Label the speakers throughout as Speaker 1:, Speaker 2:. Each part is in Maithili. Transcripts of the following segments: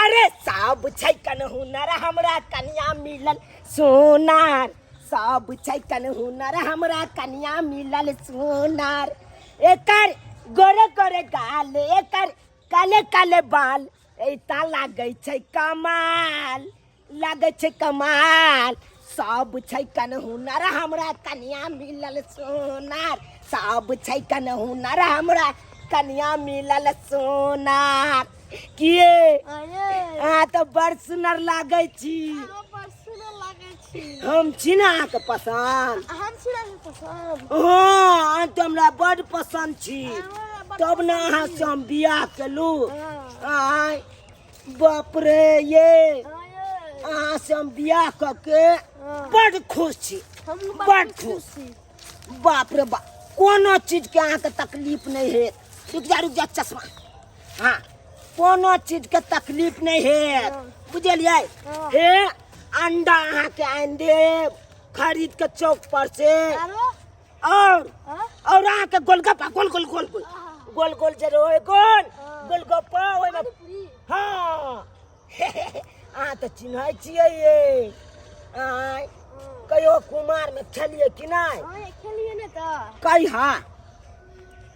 Speaker 1: अरे सब छै कन हुनर हमरा कनिया मिलल सोनार, सब छै कन हुनर हमरा कनिया मिलल सोनार। एकर गोरे गोरे गाल, एकर काले काले बाल, एता लागै छै कमाल, लागै छै कमाल। सब छै कन हुनर हमरा कनिया मिलल सोनार, सब छै कन हुनर हमरा कनिया मिलल सोनार। किए अहाँ तऽ बड़ सुनर लागै छी। हम छी ने अहाँके पसन्द?
Speaker 2: हम छी ने पसन्द।
Speaker 1: हँ, अहाँ तऽ हमरा बड़ पसन्द छी, तब ने अहाँ से हम बियाह केलहुँ। आँय बाप रे, ये अहाँ से हम बियाह कऽ के बड़ खुश छी, बड़ खुश। बाप रे बाप, कोनो चीजके अहाँके तकलीफ नहि हेत। रुक जा, रुक जा, चश्मा। हाँ, कोनो चीजके तकलीफ नहि हेत, बुझलियै? हे अंडा अहाँके आनि देब खरीद के चौक पर से। और अहाँके गोलगप्पा, गोल गोल गोल गोल गोल गोल जे रहै, गोल गोलगप्पा ओहिमे। हाँ, अहाँ तऽ चिन्है छियै ये। आँय, कहियो कुमारमे खेलियै कि नहि?
Speaker 2: खेलियै ने तऽ।
Speaker 1: कहिया?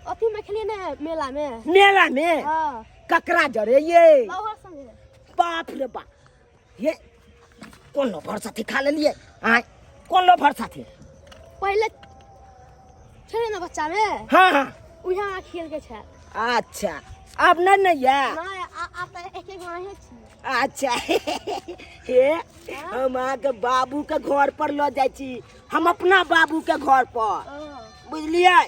Speaker 2: अथी में खेलियै ने, मेला में।
Speaker 1: मेला में?
Speaker 2: हाँ।
Speaker 1: ककरा जरे ये?
Speaker 2: लौहर संगे।
Speaker 1: बाप रे बाप, ये कोन लोफर साथी खा लेलियै? आँय, कोन लोफर साथी?
Speaker 2: पहिले छलै ने बच्चा में।
Speaker 1: हाँ हाँ।
Speaker 2: उहे अहाँ खेल के छै।
Speaker 1: अच्छा, आब नहि ने ये?
Speaker 2: नहि, आब तऽ एक एक अहीं छी।
Speaker 1: अच्छा, हे हम अहाँके बाबू के घर पर लऽ जाइ छी, हम अपना बाबू के घर पर, बुझलियै?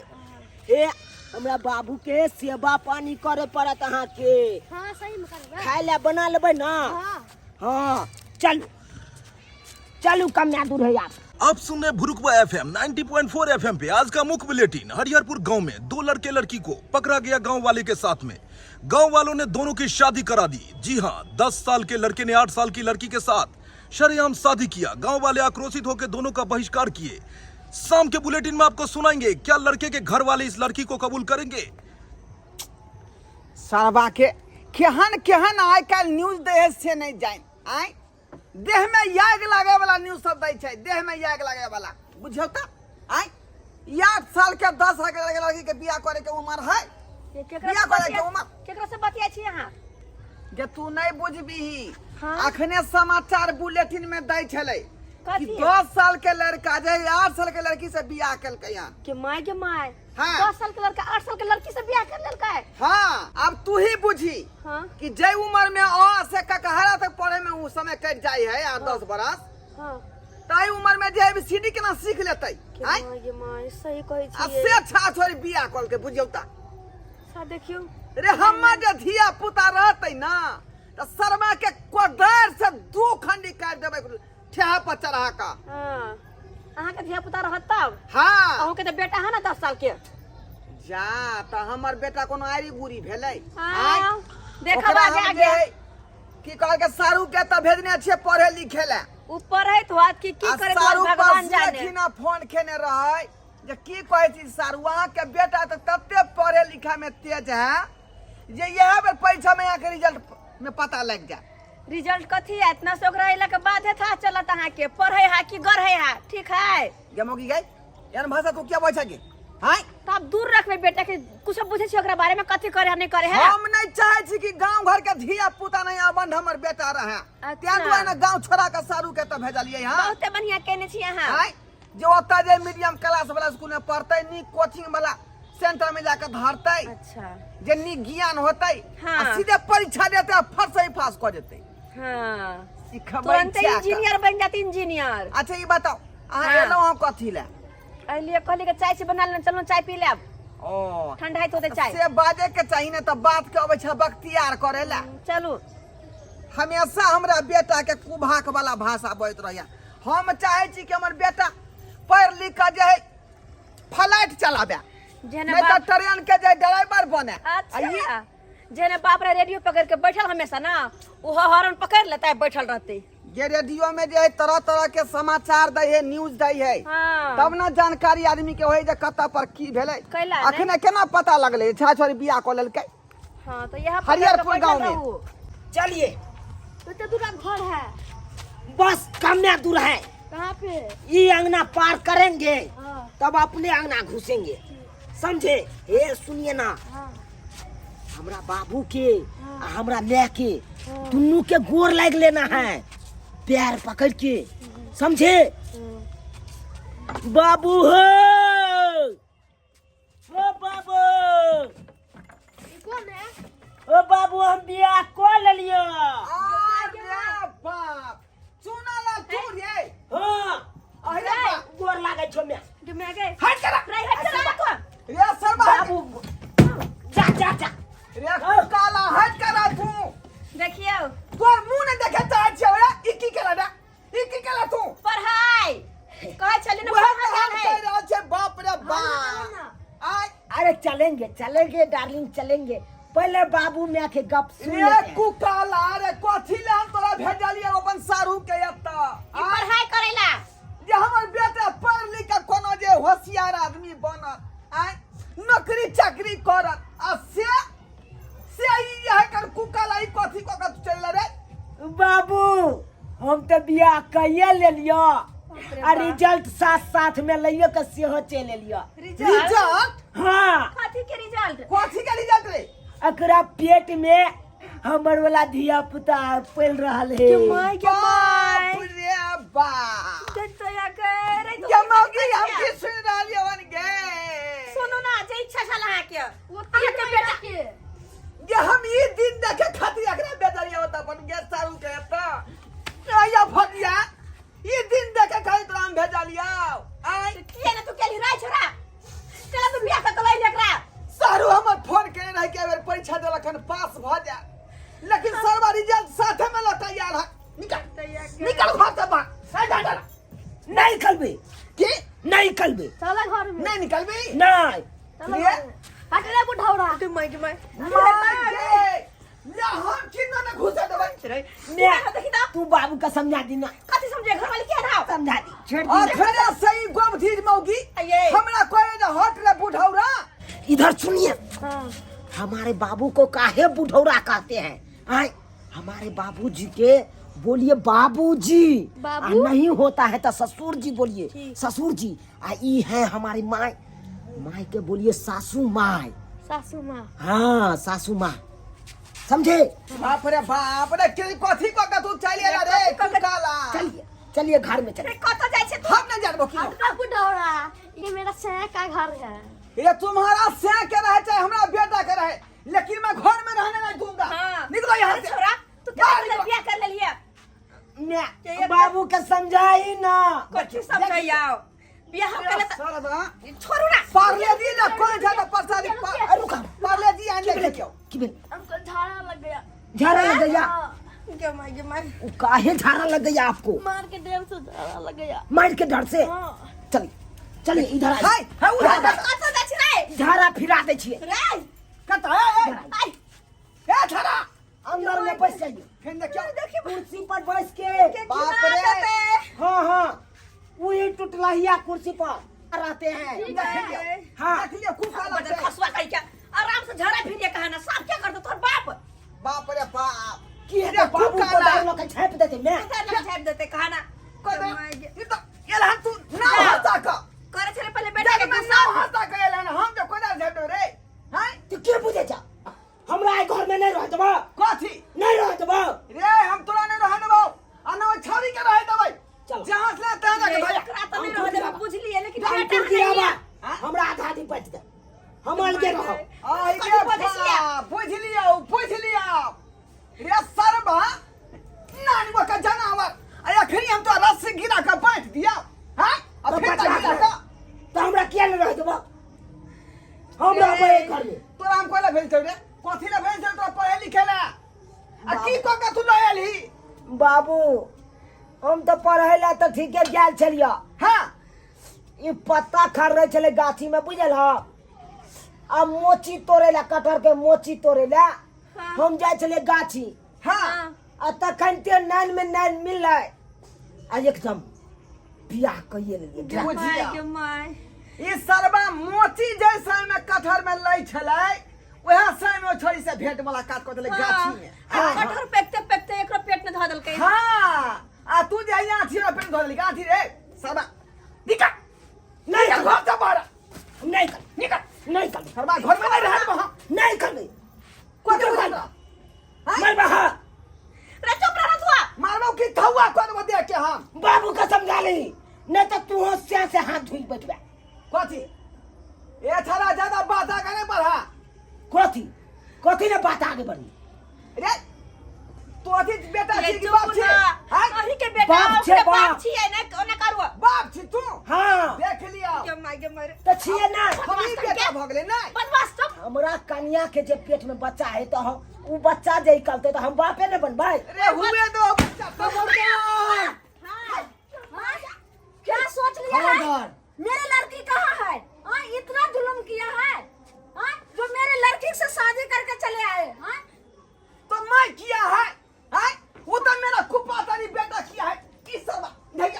Speaker 1: हे हमरा बाबू के सेवा पानी करे पड़त अहाँके।
Speaker 2: हाँ, सही में करबै।
Speaker 1: खाय लए बना लेबै ने?
Speaker 2: हाँ।
Speaker 1: हाँ, चलू चलू, कन्या दूर है आप।
Speaker 3: आप सुन रहे भुरुकवा एफएम 90.4 एफएम पे आज का मुख्य बुलेटिन। हरिहरपुर गांव में दो लड़के लड़की को पकड़ा गया गांव वाले के साथ में। गांव वालों ने दोनों की शादी करा दी। जी हां, 10 साल के लड़के ने 8 साल की लड़की के साथ शरेआम शादी किया। गांव वाले आक्रोशित होकर दोनों का बहिष्कार किए। शाम के बुलेटिन में आपको सुनाएंगे, क्या लड़के के घर वाले इस लड़की को कबूल करेंगे?
Speaker 4: सरबा के केहन केहन आइ काल्हि न्यूज दै है से नहि जानि। आँय, देहमे याग लागे वाला न्यूज सब दै छै, देहमे याग लागे वाला, बुझियौ तऽ। आँय, 8 साल के 10 साल के लड़की के बियाह करे के उम्र है? बियाह करे के उम्र?
Speaker 5: केकरा से बतिया छी अहाँ?
Speaker 4: जे तू नहीं बुझबीही।
Speaker 5: हाँ?
Speaker 4: अखने समाचार बुलेटिन में दै छलै कि
Speaker 5: कथी?
Speaker 4: 10 साल के लड़का जे 8 साल के लड़की से बियाह केलकै हन।
Speaker 5: के माय के my,
Speaker 4: हाँ।
Speaker 5: 10 साल के लड़का 8 साल के लड़की से बियाह कर लेलकै?
Speaker 4: हाँ, अब तू ही बुझी
Speaker 5: हाँ।
Speaker 4: कि जे उम्र में अ से ककहरा तक पढ़े में उ समय कट जाय है 8-10 बरस,
Speaker 5: हाँ।
Speaker 4: ताहि उम्र में जे एबीसीडी केना सीख लेतै?
Speaker 5: के
Speaker 4: आँय?
Speaker 5: माय के माय, सही कहै
Speaker 4: आ
Speaker 5: छियै।
Speaker 4: से छा छोरी बियाह कऽ लेलकै, बुझियौ तऽ।
Speaker 5: सा देखियौ
Speaker 4: रे, हमर जे धिया पुता रहतै ना तऽ शर्मा के कोदारि से दू खंडी काटि देबै ठेहा पर चढ़ा कऽ।
Speaker 5: हाँ, अहाँके धिया पुता रहत तब?
Speaker 4: हाँ।
Speaker 5: अहूँके तऽ बेटा है ना 10 साल के?
Speaker 4: जा तऽ हमर बेटा कोनो आरी गुरी भेलै?
Speaker 5: हाँ,
Speaker 4: आँय?
Speaker 5: देखब
Speaker 4: ओकरा
Speaker 5: आगे
Speaker 4: हम
Speaker 5: आगे।
Speaker 4: जे है, की कहलकै, सारू के तऽ भेजने छियै पढ़े लिखे लए।
Speaker 5: उ पढ़ैत होत कि की
Speaker 4: आ
Speaker 5: करैत होत
Speaker 4: सारू
Speaker 5: भगवान
Speaker 4: परसुए
Speaker 5: जाने।
Speaker 4: खिना फोन खेने रहै जे की कहै छी सारू, अहाँके बेटा तऽ तते पढ़े लिखे में तेज है जे इएह बेर परीक्षा में अहाँके रिजल्ट में पता लागि जायत।
Speaker 5: रिजल्ट कथी आयत ना से ओकरा अयला के बादे था चलत अहाँके पढ़े है कि गढ़े है, ठीक है?
Speaker 4: गे मौगी गई, एहन भाषा तू क्या बोल सके? हाँ,
Speaker 5: तब दूर रखबे बेटा के, कुछ बुझे छी ओकरा बारे में, कथी करे है नहीं करे है?
Speaker 4: हम नहीं चाहे छी कि गांव घर के धिया पुता नहीं अबंध हमर बेटा रहे।
Speaker 5: अच्छा।
Speaker 4: तें दुआरे ने गांव छोड़ा के सारू के तऽ भेजलियै। हाँ,
Speaker 5: बहुते बढ़िया केने छी अहाँ।
Speaker 4: आँय, जे ओतऽ जे मीडियम क्लास वाला स्कूल में पढ़तै, नीक कोचिंग वाला सेंटर में जाके धरतै,
Speaker 5: अच्छा,
Speaker 4: जे नीक ज्ञान होतै।
Speaker 5: हाँ।
Speaker 4: आ सीधे परीक्षा देतै आ फट से ही पास कऽ जेतै।
Speaker 5: हाँ,
Speaker 4: सिखबै
Speaker 5: तुरंत
Speaker 4: छै आके।
Speaker 5: इंजीनियर बन जात, इंजीनियर।
Speaker 4: अच्छा, ई बताउ अहाँ
Speaker 5: हाँ।
Speaker 4: एलहुँ हम कथी लए?
Speaker 5: एलियै, कहली कि चाय से बना लेना, चलू चाय पी लेब।
Speaker 4: ओ
Speaker 5: ठंडा होते होते चाय
Speaker 4: से बाजे के चाही ने तऽ बात के अबै छै बख्तियार करे लए।
Speaker 5: चलू।
Speaker 4: हमेशा हमरा बेटा के कुभाक वाला भाषा बजैत रहैया। हम चाहै छी कि हमर बेटा पढ़ि लिख कऽ जे है फ्लाइट चलाबे,
Speaker 5: जेना
Speaker 4: नहीं तऽ
Speaker 5: बाप
Speaker 4: ट्रेन के जे ड्राइवर बने। आ ई
Speaker 5: अच्छा, जेना बाप रे रेडियो पकड़ के बैठल हमेशा ना, वो हॉर्न पकड़ लेता है, बैठल रहते।
Speaker 4: जे रेडियो में जे है तरह तरह के समाचार दै है, न्यूज दै है,
Speaker 5: हाँ।
Speaker 4: तब ना जानकारी आदमी के होय जे कतऽ पर की भेलै।
Speaker 5: कैला ने?
Speaker 4: अखने केना पता लगलै छा छोरी बियाह कऽ लेलकै?
Speaker 5: हाँ, तो यहाँ
Speaker 4: हरिहरपुर गाँव में।
Speaker 1: चलिए,
Speaker 2: तो दूर घर है।
Speaker 1: बस कमे दूर है।
Speaker 2: कहाँ पे?
Speaker 1: ये अंगना पार करेंगे।
Speaker 2: हाँ।
Speaker 1: तब अपने अंगना घुसेंगे, समझे? ए सुनिए ना।
Speaker 2: हाँ।
Speaker 1: हमरा बाबू के आ हमरा माय के दुनू के गोर लाग लेना है, पैर पकड़ के, समझे? बाबू हो, ओ बाबू।
Speaker 2: ई कौन है?
Speaker 1: ओ बाबू, हम बियाह कऽ लेलियो।
Speaker 4: अरे बाप, चुना ला तू रे।
Speaker 1: हाँ।
Speaker 4: अरे बाप।
Speaker 1: गोर लागै छौ मैं।
Speaker 5: गे मैं गए।
Speaker 4: हट करा।
Speaker 5: रे हट चला तू।
Speaker 4: रे शर्मा, हट।
Speaker 1: बाबू, जा जा जा।
Speaker 4: रे काला, हट करा तू।
Speaker 5: देखियो।
Speaker 4: तोर मुंह ने देखे चाहै छियौ रे। ई की केला रे? ई की केला तू?
Speaker 5: पढ़ाई कहै छली ने।
Speaker 4: वएह
Speaker 5: पढ़ाई
Speaker 4: तऽ हम
Speaker 5: है।
Speaker 4: कहि रहल छियै, बाप रे बाप, आय।
Speaker 1: अरे चलेंगे चलेंगे डार्लिंग, चलेंगे। पहले बाबू मियाँ के गप सुन
Speaker 4: रे
Speaker 1: लेते हैं।
Speaker 4: कुकाला रे, कथी ले हम तोरा भेजलियै अपन सारू के एतऽ?
Speaker 5: ई पढ़ाई करेला।
Speaker 4: जे हमर बेटा पढ़ लिख के कोनो जे होशियार आदमी बनत, आय, नौकरी चाकरी करत, आ से ई यह कर कुकाला, ई कथी कऽ के तू चलि रे?
Speaker 1: बाबू, हम तो बियाह कइये लेलियो आ रिजल्ट साथ साथ में लइयो के सेहो चलि एलियो।
Speaker 5: रिजल्ट?
Speaker 4: रिजल्ट?
Speaker 1: हाँ।
Speaker 5: कथी के रिजल्ट?
Speaker 4: कथी के रिजल्ट रे?
Speaker 1: एकरा पेट में हमर वाला धिया पुता पल रहल है।
Speaker 5: My के my.
Speaker 4: बाप रे बाप।
Speaker 5: तो या के रे तो।
Speaker 4: ये मौगी, हम की सुन रहलियै हन गे?
Speaker 5: सुनू ना, जे इच्छा छल अहाँके
Speaker 2: वो
Speaker 5: अहाँके
Speaker 2: 3
Speaker 5: बेटा
Speaker 2: महीना के।
Speaker 4: जे हम ई दिन देखे खातिर एकरा बेजरिया होता अपन गे सारू के एतऽ आया भगिया, ई दिन देखे खातिर तोरा हम भेजलियौ आय?
Speaker 5: किए ने तू केली राय छोरा? चला तू बियाह कऽ लैली एकरा।
Speaker 4: सारू हमर फोन केने रहे कि एहि बेर परीक्षा देलक हन, पास भऽ जाय, लेकिन सरवा रिजल्ट साथे में लऽ के आयल हन। निकल, निकल घर से बाहर।
Speaker 1: नहीं निकलबे।
Speaker 4: की?
Speaker 1: नहीं निकलबे।
Speaker 2: चला घर में।
Speaker 4: नहीं निकलबी?
Speaker 1: नहीं।
Speaker 2: चला
Speaker 4: ये?
Speaker 2: घर में। हट रे बुढ़ौरा।
Speaker 5: तू my के my.
Speaker 4: माय गे, ले हम किन्नो ने घुसे देबै।
Speaker 1: मैं
Speaker 5: देखी तो।
Speaker 1: तू बाबू का समझा दी ना।
Speaker 5: कथी समझे? घर वाली के ना
Speaker 1: समझा दी, छेड़ दी।
Speaker 4: अखने से ई गोमधीर मौगी
Speaker 5: आइए।
Speaker 4: हमरा कोई जे हट रे बुढ़ौरा।
Speaker 1: इधर सुनिए।
Speaker 2: हाँ।
Speaker 1: हमारे बाबू को काहे बुढ़ौरा कहते हैं? आए, हमारे बाबूजी के बोलिए बाबूजी।
Speaker 2: बाबू?
Speaker 1: आ नहीं होता है तो ससुर जी बोलिए, ससुर जी। आ ई है हमारी माय, माय के बोलिए सासू माय।
Speaker 2: सासू माँ।
Speaker 1: हाँ, सासू माँ, समझे?
Speaker 4: बाप रे बाप रे, के कथी क के तू चलि एला रे कुकाला?
Speaker 1: चलिए चलिए, घर में चलिए।
Speaker 5: रे कतऽ जाइ छै तू?
Speaker 4: हम नहीं जानबो की।
Speaker 2: हट रे बुढ़ौरा, ये मेरा सैया का घर है।
Speaker 4: ये तुम्हारा से के रहे चाहे हमरा बेटा के रहे, लेकिन मैं घर में रहने नहीं दूंगा।
Speaker 5: हाँ।
Speaker 4: निकलो यहाँ
Speaker 5: अरे
Speaker 4: से।
Speaker 5: छोरा, तू
Speaker 4: बाहर
Speaker 5: केना
Speaker 4: निकलो।
Speaker 5: बियाह कर लेलिए?
Speaker 1: मैं बाबू के समझाई ना।
Speaker 5: कथी समझाइयो? बियाह हम केले तऽ
Speaker 4: सरदा।
Speaker 5: छोड़ू ना।
Speaker 4: पार्ले जी ना कोई ज्यादा प्रसादी।
Speaker 1: अरे रुका।
Speaker 4: पार्ले जी आने देखियो।
Speaker 1: की भेल?
Speaker 2: हमको झाड़ा लग गया।
Speaker 1: झाड़ा लग गया?
Speaker 2: हाँ।
Speaker 5: गे my गे my.
Speaker 1: उ काहे झाड़ा लग गया आपको?
Speaker 2: मार के डर से झाड़ा लग गया।
Speaker 1: मार के डर से?
Speaker 2: हाँ।
Speaker 1: चलिए चलिए, इधर आइए।
Speaker 4: हाय हाय, उधर
Speaker 5: कतऽ जाइ छी रे?
Speaker 1: झाड़ा फिरा दे छिए।
Speaker 5: रे।
Speaker 4: कत ए ए।
Speaker 5: आइ।
Speaker 4: ए छड़ा।
Speaker 1: अंदर में बैठ जाइए।
Speaker 4: फिर देखियो।
Speaker 1: कुर्सी पर बैठ के।
Speaker 4: बाप रे।
Speaker 1: हाँ हाँ, वही टुटलहिया कुर्सी पर रहते हैं।
Speaker 4: देख लियो।
Speaker 1: हाँ।
Speaker 4: देख लियो कुकाला
Speaker 5: बदल
Speaker 4: छै।
Speaker 5: खसुआ कहि के आराम से झड़ा फिरिए कहा ना, साफ क्या कर दो तोहर बाप?
Speaker 4: बाप रे बाप।
Speaker 1: की है?
Speaker 4: रे
Speaker 1: बाबू को
Speaker 4: कुकाला।
Speaker 1: दारू लके छाप देते मैं।
Speaker 5: उतार लगे झापि देते कहा ना।
Speaker 4: कोई दे ई तो एलहन तू ना हंसा का
Speaker 5: करे छले पहले बेटा
Speaker 4: जग
Speaker 5: के
Speaker 4: में ना हंसा के एलहन, हम जो कोना झटो रे हैं।
Speaker 1: तू के बुझे जा? हमरा आई घर में नहीं रह देबो।
Speaker 4: कथी?
Speaker 1: नहीं रह देबो।
Speaker 4: रे, हम तोरा नहीं रहने देबौ आ ना ओइ छौरी के रहे देबै।
Speaker 1: चलो।
Speaker 4: जहाँ से ले तहाँ जाके भैया।
Speaker 5: एकरा तऽ नहि रहऽ देबै, बुझलियै, लेकिन
Speaker 1: हम
Speaker 5: बेटा
Speaker 1: कुर्सी
Speaker 5: नहि
Speaker 1: आबा।
Speaker 5: यऽ।
Speaker 1: हमरा आधा आधी बच दे, हम अलगे रहब।
Speaker 4: आई
Speaker 5: कथी
Speaker 4: रे
Speaker 5: बजै छियै?
Speaker 4: बाप, बुझ लियौ बुझ लियौ रे सरबा नानी का जनावर, आ अखनी हम तो रस्सी गिरा के बांट दिया हैं आ
Speaker 1: तो
Speaker 4: फिर
Speaker 1: बचा
Speaker 4: गिरा
Speaker 1: के।
Speaker 4: के।
Speaker 1: तो हमरा किया नहीं रह देबो? हम रहबै एहि घर में।
Speaker 4: तोरा हम कोला भेज रे? कथी ला भेज तोरा पढ़े लिखे ला, आ की कह के तू लऽ एलही?
Speaker 1: बाबू, हम तऽ पढ़ै ला तऽ ठीके गेल छलियै।
Speaker 4: हाँ।
Speaker 1: ई पत्ता खर छलै गाछी में, बुझल ह? आ मोची तोड़े ला, कटहर के मोची तोड़े ला हम जाइ छलियै गाछी।
Speaker 4: हाँ।
Speaker 1: आ तखन ते नैन में नैन मिललै आ एकदम बियाह कइए लेलियै।
Speaker 4: बुझिया।
Speaker 5: My गे my.
Speaker 4: ई सरबा मोची जैसा में कटहर में लै छलै, वएह समय में छोरी से भेंट मुलाकात कऽ देलै गाछी में।
Speaker 5: आ कटहर पेकते पेकते एकरो पेट में धऽ
Speaker 4: देलकै अथी रे सरबा निकल।
Speaker 1: नहीं।
Speaker 4: निकल घर से बाहर।
Speaker 1: नहीं कर,
Speaker 4: निकल।
Speaker 1: नहीं कर।
Speaker 4: सरबा घर में नहीं रहत हम।
Speaker 1: नहीं कर।
Speaker 4: कथी
Speaker 1: कर।
Speaker 4: बुझल?
Speaker 1: मर बहा।
Speaker 5: रे चुप रह तू।
Speaker 4: मारबो कि थौआ कर दे के हम।
Speaker 1: बाबू का समझा ली, नहीं तो तू होशियार से हाथ धोई बैठबे।
Speaker 4: कथी ए छड़ा ज्यादा बात आगे नहीं बढ़ा।
Speaker 1: कथी कथी ने बात आगे बढ़ी?
Speaker 4: रे तो अथी बेटा
Speaker 5: ये
Speaker 4: छी कि
Speaker 5: चुप
Speaker 4: बाप छी?
Speaker 5: ना।
Speaker 4: हैं?
Speaker 5: अही के बेटा
Speaker 1: बाप छे,
Speaker 5: ओकरे बाप
Speaker 1: बाप।
Speaker 5: छियै ने ओना करू।
Speaker 4: बाप छी तू?
Speaker 1: हाँ।
Speaker 4: देख लिया।
Speaker 5: के माय के मरे।
Speaker 1: तो छिए ना।
Speaker 4: हम ई बेटा भऽ गेलै नहीं।
Speaker 5: बदमाश चुप।
Speaker 1: हमरा कन्या के जे पेट में बच्चा है तो हम उ बच्चा जे निकलते तो हम बापे ने बनबै।
Speaker 4: रे हुए दो बच्चा
Speaker 6: खबरदार।
Speaker 2: हाँ? क्या सोच लिया है?
Speaker 6: खबरदार।
Speaker 2: मेरे लड़की कहाँ है? हाँ, इतना जुल्म किया है, हाँ? जो मेरे लड़की से शादी करके चले आए, हाँ?
Speaker 4: तो मैं किया है हैं? वो तो मेरा कुपातारी बेटा किया है की सब भैया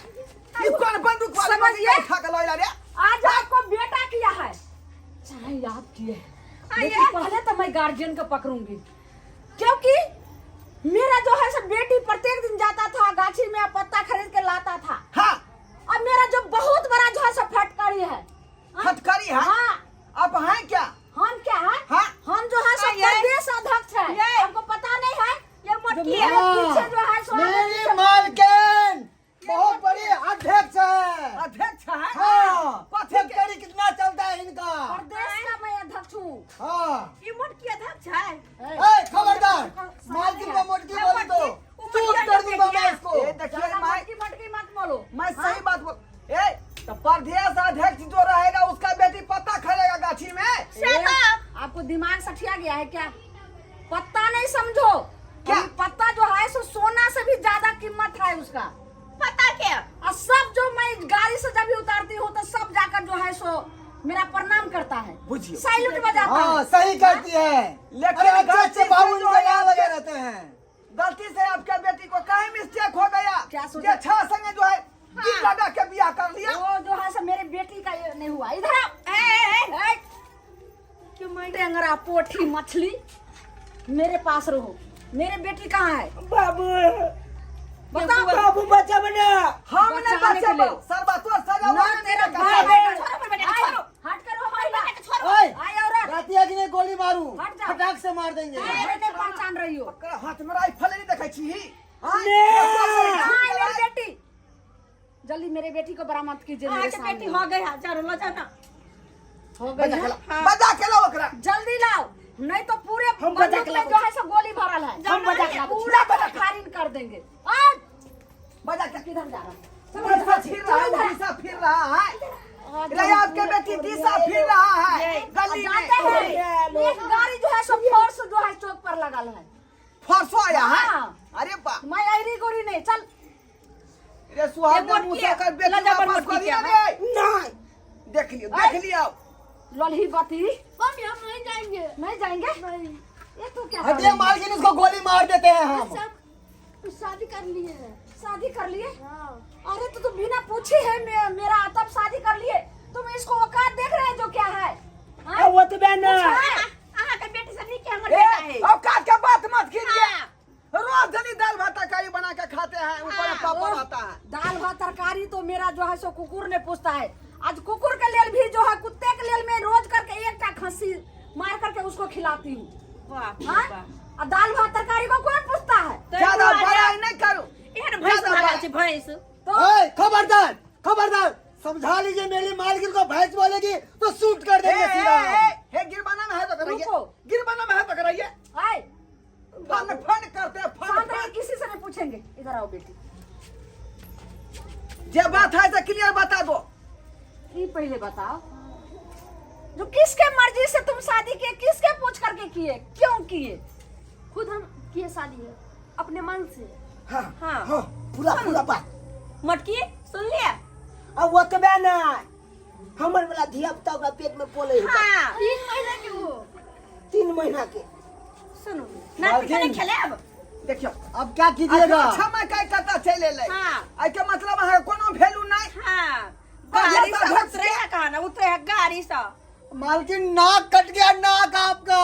Speaker 4: ई कौन बंदूक वाला
Speaker 2: समझ गए?
Speaker 4: उठा के लइला रे?
Speaker 2: आज आपको बेटा किया है चाहे आप किए, लेकिन पहले तो मैं गार्जियन को पकड़ूंगी, क्योंकि मेरा जो है सब बेटी प्रत्येक दिन जाता था गाछी में पत्ता खरीद के लाता था।
Speaker 4: हाँ।
Speaker 2: और मेरा जो बहुत बड़ा जो है सब फटकारी है। हाँ?
Speaker 4: फटकारी है?
Speaker 2: हाँ।
Speaker 4: अब है क्या?
Speaker 2: हम क्या है?
Speaker 4: हाँ।
Speaker 2: हम जो है सब
Speaker 5: हाँ, ये।
Speaker 2: प्रदेश अध्यक्ष है।
Speaker 5: ये।
Speaker 2: हमको पता नहीं है
Speaker 5: ये मोटकी
Speaker 2: जो
Speaker 5: है।
Speaker 2: मेरे पीछे जो है सो
Speaker 6: मेरी मालकिन बहुत बड़ी अध्यक्ष है।
Speaker 4: अध्यक्ष है?
Speaker 6: हाँ।
Speaker 4: कथी के?
Speaker 6: फैक्ट्री कितना चलता है इनका।
Speaker 2: प्रदेश का मैं अध्यक्ष हूँ।
Speaker 6: हाँ।
Speaker 5: ये मोटकी अध्यक्ष है।
Speaker 6: ए, खबरदार, मालकिन को मोटकी बोली तो चूत कर दूंगा मैं इसको।
Speaker 4: ए देखिए
Speaker 2: ज्यादा
Speaker 4: मैं
Speaker 2: मटकी मटकी मत बोलो।
Speaker 4: मैं सही बात बोल। ए तो प्रदेश अध्यक्ष जो रहेगा उसका बेटी पत्ता खरीदेगा गाछी में।
Speaker 5: Shut up.
Speaker 2: आपको दिमाग सठिया गया है क्या? पत्ता नहीं समझो
Speaker 4: क्या?
Speaker 2: अभी पत्ता जो है सो सोना से भी ज्यादा कीमत है उसका।
Speaker 5: पता क्या?
Speaker 2: और सब जो मैं गाड़ी से जब भी उतारती हूँ तो सब जाकर जो है सो मेरा प्रणाम करता है।
Speaker 4: बुझियो।
Speaker 2: सैल्यूट बजाता
Speaker 6: हाँ
Speaker 2: है।
Speaker 6: सही करती है।
Speaker 4: लेकिन
Speaker 6: अरे अच्छे
Speaker 4: गलती
Speaker 6: अच्छे
Speaker 4: से
Speaker 6: बाबू
Speaker 4: जो
Speaker 6: इनके
Speaker 4: है
Speaker 6: यहाँ लगे
Speaker 4: आपके-
Speaker 6: रहते हैं।
Speaker 4: गलती से आपके बेटी को कहीं मिस्टेक हो गया।
Speaker 2: क्या सोचा?
Speaker 4: ये छह संगे जो है दिल लगा के बियाह कर लिया।
Speaker 2: वो जो है सो मेरे बेटी का ये नहीं हुआ। इधर आओ। ए, ए, ए, ए। टेंगरा पोठी मछली मेरे पास रहो। मेरे बेटी कहाँ है?
Speaker 1: बाबू
Speaker 2: बताओ।
Speaker 1: बाबू बच्चा बना।
Speaker 4: हम नहीं
Speaker 2: बचाने के
Speaker 4: बचे
Speaker 2: लिए।
Speaker 4: सरबा तोर सजा
Speaker 2: ना
Speaker 4: हुआ नहीं
Speaker 2: तेरा
Speaker 4: मिलेगा।
Speaker 2: भाई
Speaker 1: बाबू।
Speaker 2: है।
Speaker 5: छोड़ो मेरे बेटे को,
Speaker 2: आए,
Speaker 5: छोड़ो।
Speaker 2: हट करो महिला।
Speaker 6: ओए,
Speaker 2: आए औरत।
Speaker 6: रातिया की नहीं गोली मारू,
Speaker 2: हट जा।
Speaker 6: फटाक से मार देंगे।
Speaker 2: मेरे नहीं पहचान रही हो।
Speaker 4: ओकरा हाथ में राइफल नहीं देखै छी ही। हाँ?
Speaker 1: ने।
Speaker 2: कहाँ है मेरी बेटी? जल्दी मेरे बेटी को बरामद कीजिए मेरे
Speaker 5: अहाँके
Speaker 2: सामने।
Speaker 5: बेटी हो गई है जरूर लो जाना।
Speaker 2: हो गई
Speaker 4: बजा
Speaker 2: है?
Speaker 4: के लाओ। बजा के लाओ ओकरा।
Speaker 2: जल्दी लाओ नहीं तो पूरे
Speaker 1: हम बजा
Speaker 2: बंदूक
Speaker 1: के
Speaker 2: में
Speaker 1: लाओ।
Speaker 2: जो है सो गोली भरल है।
Speaker 1: हम बजा के लाओ।
Speaker 2: पूरा फायरिंग कर देंगे। आज
Speaker 4: बजा के
Speaker 2: किधर जा रहा है?
Speaker 4: दिशा फिर रहा है, दिशा फिर रहा है। रे आपके बेटी दिशा फिर रहा है गली में।
Speaker 2: जानते हैं एक गाड़ी जो है सो फोर्स जो है चौक पर लगल है।
Speaker 4: फरसो आया है?
Speaker 2: हाँ।
Speaker 4: अरे बा।
Speaker 2: मैं ऐरी गोरी नहीं चल।
Speaker 4: रे सुहाग
Speaker 5: ये मोटकी
Speaker 4: मुसा
Speaker 5: है।
Speaker 4: कर बेटी
Speaker 5: लजा पर
Speaker 4: वापस
Speaker 5: मोटकी
Speaker 4: करिया
Speaker 5: है।
Speaker 4: रे।
Speaker 1: नहीं।
Speaker 4: देख लियो, देख लियो।
Speaker 2: ललही बती।
Speaker 7: मम्मी हम नहीं जाएंगे।
Speaker 2: नहीं जाएंगे?
Speaker 7: नहीं।
Speaker 2: ये तू क्या कर
Speaker 6: हटिए
Speaker 2: रही है?
Speaker 6: मालकिन, इसको गोली मार देते हैं हम।
Speaker 7: सब शादी कर लिए हैं।
Speaker 2: शादी कर लिए?
Speaker 7: हाँ।
Speaker 2: अरे तो तुम बिना पूछे है मेरा तब शादी कर लिए। तुम इसको औकात देख रहे हैं जो क्या है? हाँ?
Speaker 1: वो तो बहन।
Speaker 5: अहाँके बेटी से नीक हमर
Speaker 4: ए,
Speaker 5: बेटा है।
Speaker 4: औकात के बात मत कीजिए।
Speaker 5: हाँ।
Speaker 4: रोज धनी दाल भात तरकारी बना के खाते हैं, ऊपर में पापड़
Speaker 2: और
Speaker 4: आता है।
Speaker 2: दाल भात तरकारी तो मेरा जो है सो कुकुर ने पूछता है। आज कुकुर के लेल भी जो है कुत्ते के लेल मैं रोज करके एक खस्सी मार करके उसको खिलाती हूँ।
Speaker 5: बाप रे
Speaker 2: हाँ?
Speaker 5: बाप।
Speaker 2: और दाल भात तरकारी को कौन पूछता है?
Speaker 5: तो
Speaker 4: ज्यादा
Speaker 5: एहन
Speaker 4: बड़ाई नहीं करो।
Speaker 5: एहन भैंस
Speaker 4: ज्यादा
Speaker 5: भागल
Speaker 4: बड़ाई।
Speaker 5: छै भैंस।
Speaker 2: तो
Speaker 6: ओए, खबरदार खबरदार, समझा लीजिए मेरी मालकिन को भैंस बोलेगी तो शूट कर
Speaker 4: ए,
Speaker 6: देंगे
Speaker 4: ए,
Speaker 6: सीधा।
Speaker 4: ए, हे गिरबाना में है तो कराइए।
Speaker 2: रुको।
Speaker 4: गिरबाना में है तो कराइए।
Speaker 2: आए
Speaker 4: फन फन करते हैं, फन
Speaker 2: शांत
Speaker 4: फन।
Speaker 2: रहिए, किसी से नहीं पूछेंगे। इधर आओ बेटी।
Speaker 4: जे बात है तो क्लियर बता दो।
Speaker 2: ये पहले बताओ जो किसके मर्जी से तुम शादी किए, किसके पूछ करके किए, क्यों किए?
Speaker 7: खुद हम किए शादी है अपने मन से।
Speaker 1: हाँ
Speaker 5: हाँ।
Speaker 1: हाँ पूरा पूरा बात।
Speaker 5: मोटकी सुन लिया?
Speaker 1: अब वो तो बहन हमर वाला धिया पुता ओकरा पेट में पोले है।
Speaker 5: हाँ।
Speaker 7: 3 महीना के वो।
Speaker 1: 3 महीना के।
Speaker 5: सुनू नाती के
Speaker 6: मालकिन।
Speaker 5: खेले अब।
Speaker 4: देखियो
Speaker 6: अब क्या कीजिएगा?
Speaker 4: अच्छा मैं काय करता चले ले।
Speaker 5: हाँ।
Speaker 4: आई के मतलब है कोनो वैल्यू नहीं।
Speaker 5: हाँ।
Speaker 4: गाड़ी
Speaker 5: गाड़ी
Speaker 4: से
Speaker 5: से
Speaker 4: भस
Speaker 5: उतरे है कहाँ ना उतरे है गाड़ी से।
Speaker 6: मालकिन नाक कट गया, नाक आपका।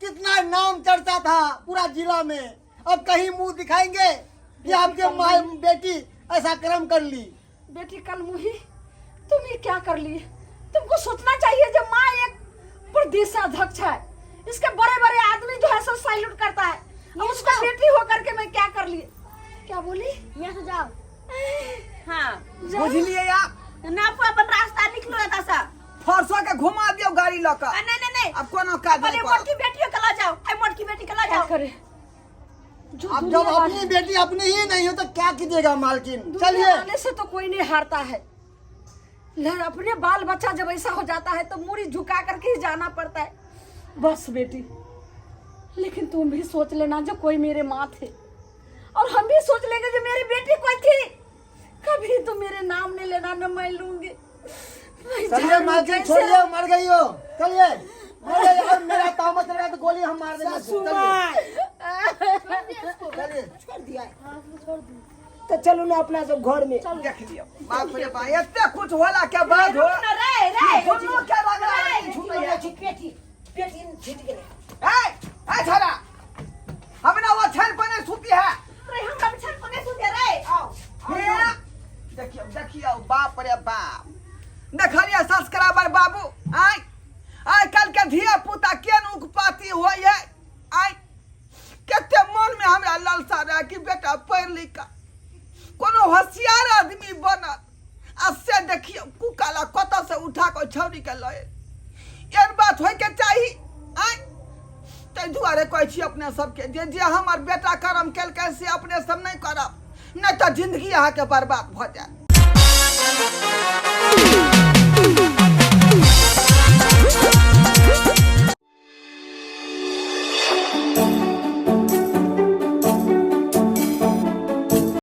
Speaker 6: कितना नाम चर्चा था पूरा जिला में, अब कहीं मुंह दिखाएंगे कि आपके माँ बेटी ऐसा कर्म कर ली।
Speaker 2: बेटी कलमुही, तुम ये क्या कर लिए? तुमको सोचना चाहिए जब माँ एक प्रदेश अध्यक्ष है, इसके बड़े बड़े आदमी जो है सब सैल्यूट करता है, अब उसका बेटी होकर के मैं क्या कर लिए? क्या बोली?
Speaker 7: यहाँ से जाओ।
Speaker 5: हाँ।
Speaker 4: बुझलियै आप?
Speaker 5: ना अपन रास्ता निकलो एतऽ से।
Speaker 4: फरसो के घुमा दियौ गाड़ी लऽ कऽ।
Speaker 5: आ, नहीं नहीं नहीं,
Speaker 4: आब कोनो काज
Speaker 5: पहले
Speaker 4: नहि करत।
Speaker 5: मोटकी बेटियों के ला जाओ, आई मोटकी बेटी के ला
Speaker 2: क्या
Speaker 5: जाओ।
Speaker 2: करे जो
Speaker 6: अब
Speaker 2: दुनिया
Speaker 6: जब
Speaker 2: वाले-
Speaker 6: अपनी बेटी अपनी ही नहीं हो तो क्या कीजिएगा मालकिन?
Speaker 2: दुनिया
Speaker 6: चलिए।
Speaker 2: वाले से तो कोई नहीं हारता है, लड़ अपने बाल बच्चा जब ऐसा हो जाता है तो मुड़ी झुका करके ही जाना पड़ता है। बस बेटी, लेकिन तुम भी सोच लेना जो कोई मेरे माँ थे, और हम भी सोच लेंगे जो मेरी बेटी कोई थी, कभी तो मेरे नाम नहीं लेना, न मैं लूंगी। मैं
Speaker 6: चलिए
Speaker 2: जाऊं
Speaker 6: मालकिन,
Speaker 2: कैसे?
Speaker 6: छोड़िए, मर गई हो, चलिए मर गई। और मेरा तामस लगा तो गोली हम मार देंगे। चलिए चलिए।
Speaker 1: छोड़ दिया।
Speaker 7: हाँ, उसको छोड़ दी।
Speaker 1: तो चलू ना अपना सब घर में।
Speaker 4: देख लियौ, बाप रे बाप, एते कुछ होला के बाद हो
Speaker 5: ना रे रे,
Speaker 4: दुनू के रगड़ा रगड़ी छूटैया।
Speaker 1: पेटी पेटी छूट गेलै।
Speaker 4: ए ए छोरा, हमरा वो छन पर नहीं सूती है।
Speaker 5: रे हमरा बिछान पर नहीं सुते रे।
Speaker 4: आओ हे, देखियौ देखियौ, बाप रे बाप, देखलियै सब्सक्राइबर बाबू, आय आइ काल्हि के धिया पुता केहन उकपाती होइ है। आय कते मन में हमरा लालसा रहे कि बेटा पढ़ि लिख कऽ कोनो होशियार आदमी बनत, आ से देखियौ कुकाला कतऽ से उठा कऽ छौड़ी के लऽ एल। एहन बात होइके चाही? आँय, ताहि दुआरे कहै छी अपने सबके जे जे हमर बेटा कर्म केलकै से अपने सब नहि करब, नहि तऽ जिंदगी अहाँके बर्बाद भऽ जायत।